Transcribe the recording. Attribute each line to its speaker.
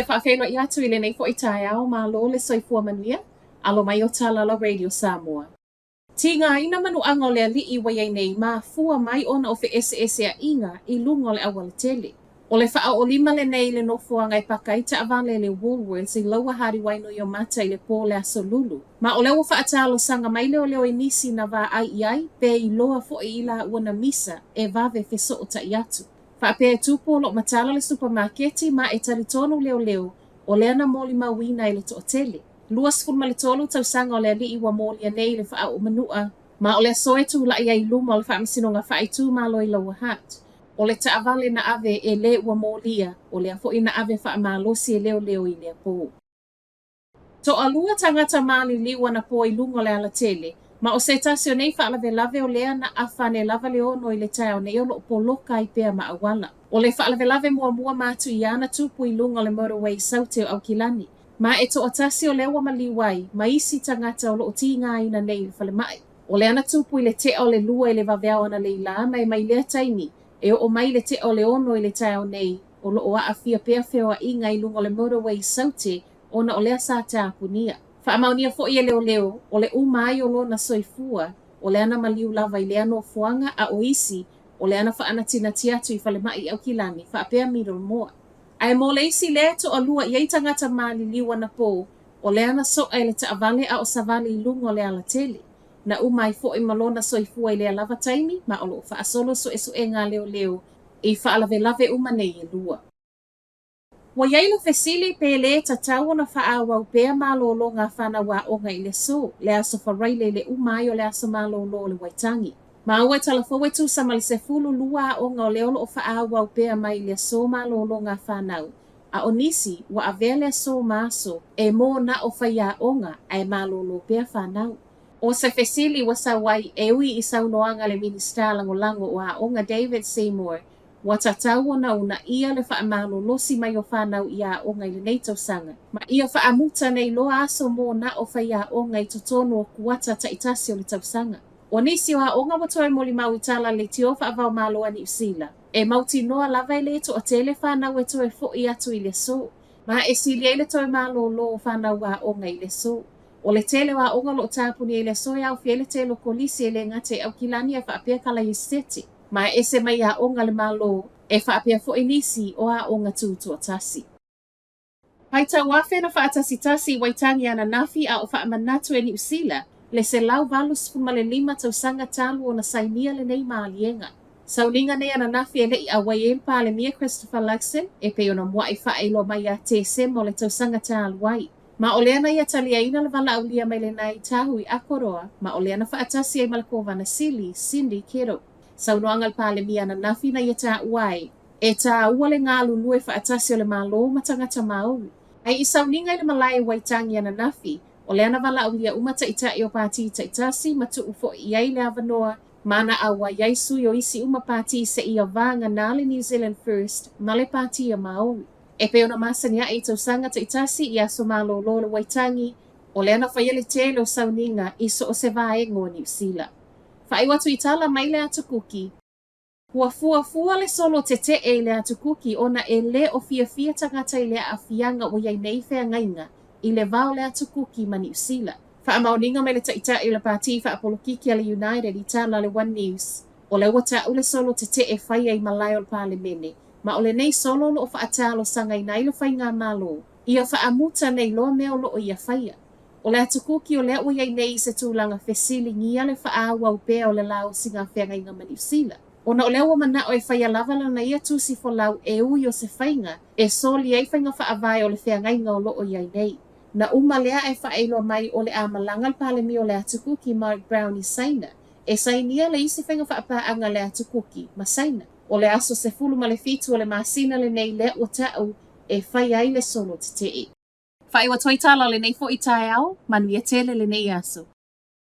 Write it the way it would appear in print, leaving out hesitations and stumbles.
Speaker 1: te faafeiloai atu i lenei foi taeao, malo le soifua manuia, alo mai o tala la Radio Samoa. Tigaina manuaga o le alii ua i ai nei, mafua mai ona o feeseeseaiga i luga o le aualatele. O le faaoolima lenei i le nofoaga e paka ai taavale a le Woolworths i Lower Hariwai Nuiomata i le po o le Aso Lulu. Ma o lea ua faatalosaga mai leoleo i nisi na vaai i ai, pe iloa foi i laua na misa e vave fesootai atu. Faapea e tupu o lo o matala le supamaketi ma e talitonu leoleo o lea na molimauina e le toatele. 23 tausaga o le alii ua molia nei i le faaoo manua, ma o le aso e tulai ai i luma o le Faamasinoga Faaitumalo i Lower Hutt. O le taavale na ave e le ua molia, o lea foi na ave faamalosi e leoleo i lea po. Toalua tagata maliliu anapo i luga o le alatele, ma o se tasi o nei faalavelave o lea na afa ane lava le 6 i le taeao nei o lo o poloka ai pea ma auala. O le faalavelave muamua ma atu i ana tupu i luga o le motorway i Saute o Aukilani, ma e toatasi o lea ua maliu ai ma isi tagata o lo o tigaina nei i le falemai. O lea na tupu i le tea o le 2 i le vaveao analeila ma e mai lea taimi e oo mai i le tea o le 6 i le taeao nei o lo o aafia pea feoaiga i luga o le motorway i Saute ona o lea sa tapunia. Faamaonia foi e leoleo, o le uma ai o lona soifua, o lea na maliu lava i lea nofoaga a o isi, o lea na faanatinati atu i falemai i Aukilani, faapea Middlemore. Ae mo le isi lea e toalua i ai tagata maliliu anapo, o lea na soa e le taavale a o savali i luga o le alatele. Na uma ai foi ma lona soifua i lea lava taimi, ma o lo o faasolo suesuega a leoleo i faalavelave uma nei e lua. Ua i ai le fesili pe lē tatau ona faaauau pea malologa a fanau aoga i le aso, le Aso Faraile i le uma ai o le aso malolo o le Waitangi. Maua e talafou e tusa ma le 12 aoga o lea o lo o faaauau pea mai i le aso malologa a fanau, a o nisi ua avea le aso ma aso e mō na o faiaoga ae malolo pea fanau. O se fesili ua sau ai e ui i saunoaga a le Minisita Lagolago o Aoga David Seymour Ua tatau ona uunaia le faamalolosi mai o fanau i aoga i lenei tausaga, ma ia faamuta nei loa aso mō na o faiaoga i totonu o kuata taitasi o le tausaga. O nisi o aoga ua toe molimau i tala leitio faavaomalo a Niu Sila, e mautinoa lava e lē toatele fanau e toe foʻi atu i le aso, ma e sili ai le toe malōlō o fanau aoga i le aso. O le tele o aoga o lo o tapunia i le aso e aofia ai le tele o kolisi e lē gata i Aukilani ae faapea Kalaiesiteti. Ma e ese mai aoga a le Malo, e faapea foi nisi o aoga tutoatasi. Paitauafe na faatasitasi i Waitangi ananafi a o faamanatu e Niu Sila le 185 tausaga talu ona sainia lenei maliega. Sauniga nei ananafi e le i auai ai le Palemia Christopher Luxon e pei ona muai faailoa mai ia Tesema o le tausaga talu ai. Ma o lea na ia taliaina le valaaulia mai le Ngāi Tahu i Akoroa, ma o lea na faatasi ai ma le Kovana Sili, Cindy Kittle. Saunoaga a le Palemia ananafi na ia taua ai, e tāua le galulue faatasi o le Malo ma tagata Māori. Ae i sauniga i le malae i Waitangi ananafi, o lea na valaaulia uma taitai o pātī taitasi ma tuu foi i ai le avanoa ma na auai ai sui o isi uma pātī seia vagana le New Zealand First ma le Pātia Māori. E pei ona masani aʻe i tausaga taitasi i aso malōlō o le Waitangi, o lea na faia le tele o sauniga i so o se vaega o Niu Sila. Faaiu atu i tala mai le Atu Kuki. Ua fuafua le solo tetee i le Atu Kuki ona e lē o fiafia tagata i le aafiaga ua i ai nei feagaiga i le va o le Atu Kuki ma Niu Sila. Faamaoniga mai le Taitai o le Pātī Faapolokiki a le United i tala a le One News, o lea ua taʻu le solo tetee e faia i malae o le Palemene, Ma o lenei solo o lo o faatalosagaina ai le faigamalo, ia faamuta nei loa mea o lo o ia faia. O le atukuki o lea ua i ai nei i se tulaga fesiligia le faaauau pea o le laosiga feagaiga ma Niu Sila. Ona o lea ua manao e faia lava lana ia tusi folau e ui o se faiga e soli ai faiga faavae o le feagaiga o lo o i ai nei. Na uma lea ae faailoa mai o le a malaga le Palemia o le Atukuki Mark Brown i Saina e sainia le isi faiga faapaaga a le Atukuki ma Saina. O le aso 17 o le masina lenei lea ua taʻu e fai ai le solo tetee. Faaiu atu ai tala o lenei foi taeao, manuia tele lenei aso.